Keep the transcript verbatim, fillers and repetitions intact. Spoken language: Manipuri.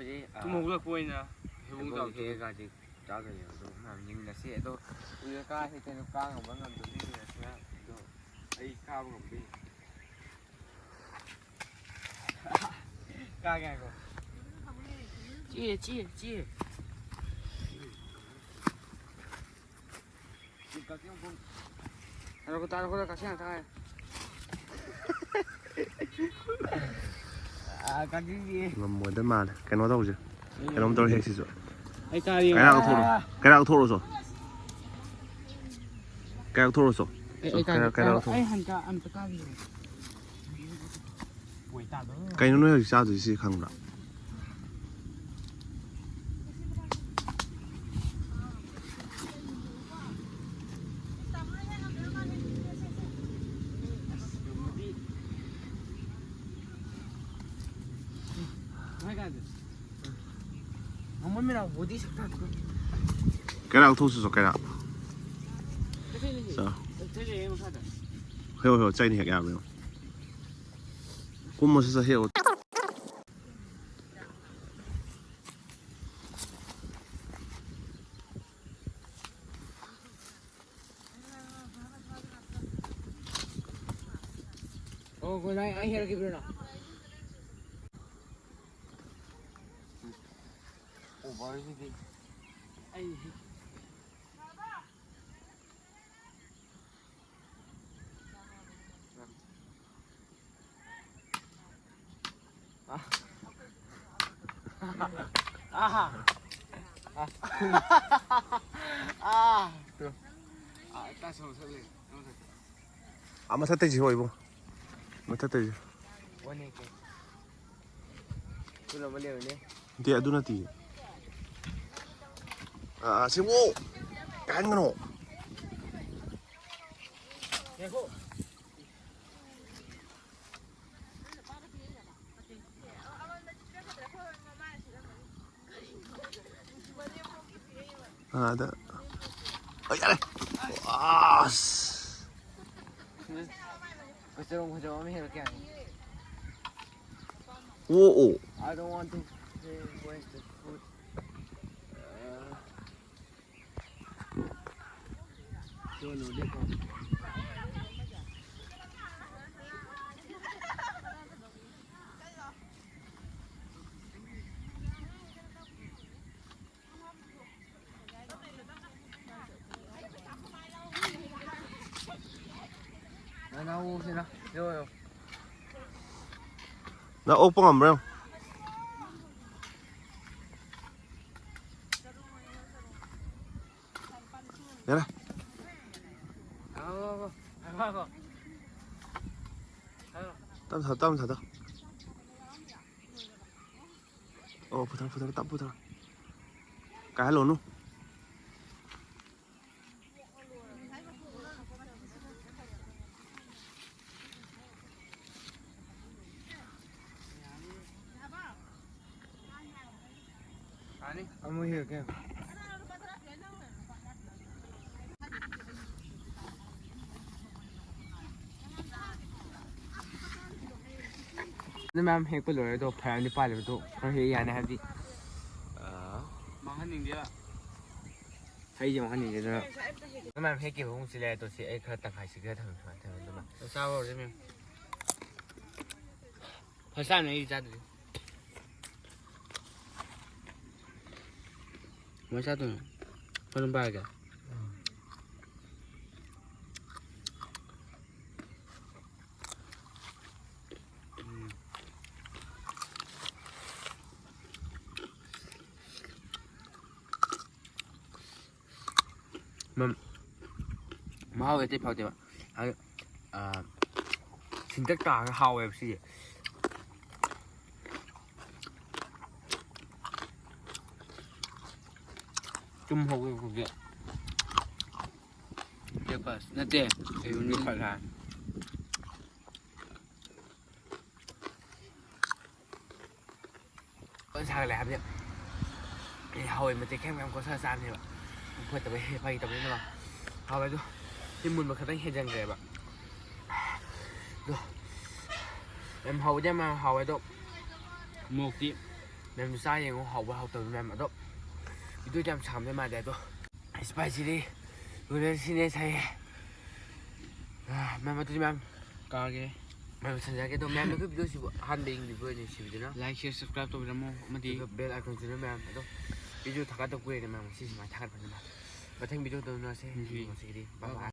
ꯇꯨꯝ ꯍꯧꯒꯠꯂꯛꯄ ꯑꯣꯏꯅ ꯍꯩꯕꯣꯡ ꯆꯥꯕ ꯆꯠꯂꯨ꯫ ꯍꯦꯛꯑꯒꯗꯤ ꯆꯥꯗꯣꯏꯅꯦ ꯑꯗꯣ ꯃꯌꯥꯝ ꯌꯦꯡꯃꯤꯟꯅꯁꯤ꯫ ꯑꯗꯣ ꯎꯌꯦ ꯀꯥ ꯍꯦꯛꯇ ꯀꯥ ꯉꯝꯕ ꯉꯝꯗꯕ ꯌꯦꯡꯃꯤꯟꯅꯁꯤꯅ꯫ ꯑꯗꯣ ꯑꯩ ꯀꯥꯕ ꯉꯝꯗꯣꯏꯅꯤ꯫ ꯀꯥꯒꯦ ꯉꯥꯏꯈꯣ꯫ ꯆꯤꯌꯦ, ꯆꯤꯌꯦ, ꯆꯤꯌꯦ꯫ ꯉꯥꯏꯈꯣ, ꯇꯥꯔꯣ, ꯈꯔ ꯀꯛꯆꯦꯡ ꯉꯥꯛꯇ ꯉꯥꯏꯔꯦ꯫ ꯑꯥ, ꯀꯛꯆꯦꯡꯗꯤ꯫ ꯉꯝꯃꯣꯏꯗ ꯃꯥꯜꯂꯦ꯫ ꯀꯩꯅꯣ ꯇꯧꯁꯦ꯫ ꯀꯩꯅꯣꯝ ꯇꯧꯔ ꯍꯦꯛꯁꯤꯁꯨ꯫ ꯑꯩ ꯀꯥꯔꯤ꯫ ꯀꯩꯔꯥꯛ ꯂꯧꯊꯣꯛꯎꯔꯣ꯫ ꯀꯩꯔꯥꯛ ꯂꯧꯊꯣꯛꯎꯔꯣ ꯆꯣ꯫ ꯀꯩꯔꯥꯛ ꯂꯧꯊꯣꯛꯎꯔꯣ ꯆꯣ꯫ ꯑꯩ, ꯑꯩ ꯀꯥꯒꯦ꯫ ꯀꯩꯔꯥꯛ, ꯀꯩꯔꯥꯛ ꯂꯧꯊꯣꯛꯎꯔꯣ꯫ ꯑꯩ ꯍꯟꯀꯥ ꯑꯝꯇ ꯀꯥꯒꯦ꯫ ꯀꯩꯅꯣ ꯅꯣꯏ ꯍꯧꯖꯤꯛ ꯆꯥꯗꯣꯏꯁꯤ ꯈꯪꯕ꯭ꯔꯥ? ꯀꯩꯔꯥꯛ ꯊꯣꯛꯁꯤꯁꯨ ꯀꯩꯔꯥꯛ꯫ ꯆꯥ꯫ ꯍꯣꯏ, ꯍꯣꯏ, ꯍꯣꯏ, ꯆꯩꯅ ꯍꯦꯛ ꯌꯥꯕ꯭ꯔꯥ ꯌꯦꯡꯉꯣ꯫ ꯀꯨꯝꯃꯁꯨ ꯆꯠ ꯍꯦꯛꯑꯣ꯫ ꯑꯣ, ꯒꯨꯗ ꯅꯥꯏꯠ, ꯑꯩ ꯍꯦꯜꯒꯤ ꯕ꯭ꯔꯨꯅꯣ꯫ ꯑꯣꯚꯔꯁꯤꯗꯤ꯫ ꯑꯩ ꯑꯥ꯫ ꯑꯥ꯫ ꯑꯥ꯫ ꯑꯥ, ꯇꯥꯁ ꯑꯃ ꯁꯠꯂꯦ꯫ ꯑꯃ ꯁꯠꯂꯦ꯫ ꯑꯥ, ꯃꯊꯛꯇꯩꯁꯨ ꯍꯣꯏꯕꯣ꯫ ꯃꯊꯛꯇꯩꯁꯨ꯫ One A K. ꯄꯨꯜ ꯑꯃ ꯂꯩꯕꯅꯦ꯫ ꯅꯠꯇꯦ, ꯑꯗꯨ ꯅꯠꯇꯤꯌꯦ꯫ ꯑꯥ, ꯁꯦꯝꯃꯣ꯫ ꯀꯥꯍꯟꯒꯅꯣ꯫ ꯉꯥꯏꯈꯣ꯫ ꯑꯥꯗ꯫ ꯑ, ꯌꯥꯔꯦ꯫ ꯑꯁ꯫ ꯐꯖꯕ, ꯐꯖꯕ ꯑꯃ ꯍꯦꯛꯂꯛꯀꯦ ꯍꯥꯏꯕꯅꯤ꯫ ꯑꯣ, ꯑꯣ꯫ I don't want to. Where's the food? Uh, don't know, they come. ꯅꯪ ꯑꯣꯛꯄ ꯉꯝꯕ꯭ꯔꯥ ꯌꯦꯡꯉꯣ꯫ ꯌꯥꯔꯦ꯫ ꯇꯞ ꯊꯥꯗꯣꯛ, ꯇꯞ ꯊꯥꯗꯣꯛ꯫ ꯑꯣ, ꯄꯨꯊꯔꯣ, ꯄꯨꯊꯔꯣ, ꯇꯞ ꯄꯨꯊꯔꯣ꯫ ꯀꯥꯏꯍꯜꯂꯨꯅꯨ꯫ ꯑꯃꯨꯛ ꯍꯦꯛꯀꯦ꯫ ꯑꯗꯨ ꯃꯌꯥꯝ ꯍꯦꯛꯄ ꯂꯣꯏꯔꯦ, ꯑꯗꯣ ꯐꯅꯌꯥꯝꯗꯤ ꯄꯥꯜꯂꯦꯕ, ꯑꯗꯣ ꯈꯔ ꯍꯦꯛ ꯌꯥꯅꯤ, ꯍꯥꯏꯕꯗꯤ, ꯑ, ꯃꯥꯡꯍꯟꯅꯤꯡꯗꯦꯕ꯫ ꯍꯩꯁꯦ ꯃꯥꯡꯍꯟꯅꯤꯡꯗꯦ, ꯑꯗꯨꯅ ꯑꯗꯨ ꯃꯌꯥꯝ ꯍꯦꯛꯈꯤꯕ ꯍꯧꯅꯁꯤ ꯂꯩꯔꯦ, ꯑꯗꯣ ꯁꯤ ꯑꯩ ꯈꯔ ꯇꯪꯈꯥꯏ ꯁꯤꯛꯀꯦ ꯊꯝꯃꯦ, ꯁꯨꯃꯥꯏꯅ ꯊꯝꯃꯦ, ꯑꯗꯨꯃ꯫ ꯆꯥꯕ ꯍꯧꯔꯁꯤ ꯃꯌꯥꯝ꯫ ꯐꯥꯔꯁ ꯇꯥꯏꯝꯅꯦ ꯑꯩ ꯆꯥꯗꯣꯏꯁꯦ꯫ ꯀꯃꯥꯏ ꯆꯥꯗꯣꯏꯅꯣ? ꯈꯔ ꯑꯗꯨꯝ ꯄꯥꯏꯔꯒꯦ꯫ ꯎꯝ꯫ ꯃꯝ-, ꯃꯍꯥꯎ ꯑꯇꯩ ꯐꯥꯎꯗꯦꯕ꯫ ꯍꯥꯏꯗꯤ, ꯑꯥ, ꯁꯤꯟꯇꯛ ꯇꯥꯔꯒ ꯍꯥꯎꯋꯦꯕ ꯁꯤꯁꯦ꯫ ꯇꯨꯝ ꯍꯧꯒꯠꯂꯛꯄꯒꯤ ꯕ꯭ꯔꯦꯛꯐꯥꯁ ꯅꯠꯇꯦ, ꯑꯌꯨꯛ ꯕ꯭ꯔꯦꯛꯐꯥꯁ ꯍꯥꯏ꯫ ꯐꯖꯅ ꯁꯥꯒꯠꯂꯦ ꯍꯥꯏꯕꯗꯤ ꯑꯩ ꯍꯋꯥꯏ ꯃꯇꯦꯛ ꯈꯔ ꯃꯌꯥꯝ ꯀꯣꯠꯁꯜꯂ ꯆꯥꯕꯅꯦꯕ꯫ ꯐꯠꯇꯕꯩ ꯐꯥꯒꯤ ꯇꯧꯕꯅꯤꯅ ꯍꯥꯎꯋꯦ ꯑꯗꯣ ꯁꯤ ꯃꯨꯟꯕ ꯈꯛꯇꯪ ꯍꯦꯟꯖꯟꯈ꯭ꯔꯦꯕ꯫ ꯑꯗꯣ ꯌꯥꯝ ꯍꯥꯎꯕꯗꯤ ꯌꯥꯝ ꯍꯥꯎꯋꯦ ꯑꯗꯣ ꯃꯣꯔꯣꯛꯇꯤ ꯃꯌꯥꯝꯁꯨ ꯆꯥ ꯌꯦꯡꯉꯣ, ꯍꯥꯎꯕ ꯍꯥꯎꯇꯕ ꯃꯌꯥꯝ꯫ ꯑꯗꯣ ꯚꯤꯗꯤꯑꯣꯗꯤ ꯌꯥꯝ ꯁꯥꯡꯗꯤ ꯃꯥꯜꯂꯦ꯫ ꯑꯗꯣ ꯁ꯭ꯄꯥꯏꯁꯤꯗꯤ ꯅꯨꯗꯜꯁꯤꯅꯦ ꯁꯥꯏꯌꯦ꯫ ꯃꯌꯥꯝ ꯑꯗꯨꯗꯤ ꯃꯌꯥꯝ ꯀꯥꯒꯦ꯫ ꯃꯌꯥꯝ ꯁꯟꯖꯔꯒꯦ꯫ ꯑꯗꯣ ꯃꯌꯥꯝꯅ ꯑꯩꯈꯣꯏ ꯚꯤꯗꯤꯑꯣꯁꯤꯕꯨ ꯑꯍꯥꯟꯕ ꯌꯦꯡꯕꯤꯕ ꯑꯣꯏꯅ ꯅꯨꯡꯁꯤꯕꯤꯗꯨꯅ like, share, subscribe ꯇꯧꯕꯤꯔꯝꯃꯣ꯫ ꯑꯃꯗꯤ ꯑꯗꯨꯒ bell icon ꯁꯤꯅ ꯃꯌꯥꯝ꯫ ꯑꯗꯣ ꯚꯤꯗꯤꯑꯣ ꯊꯥꯒꯠꯇꯕ ꯀꯨꯏꯔꯦꯅ ꯃꯌꯥꯝ, ꯉꯁꯤ ꯁꯨꯃꯥꯏꯅ ꯊꯥꯒꯠꯄꯅꯤ ꯃꯌꯥꯝ꯫ ꯃꯊꯪ ꯚꯤꯗꯤꯑꯣꯗ ꯎꯅꯔꯁꯦ꯫ ꯎꯝ꯫ ꯉꯁꯤꯒꯤꯗꯤ bye bye꯫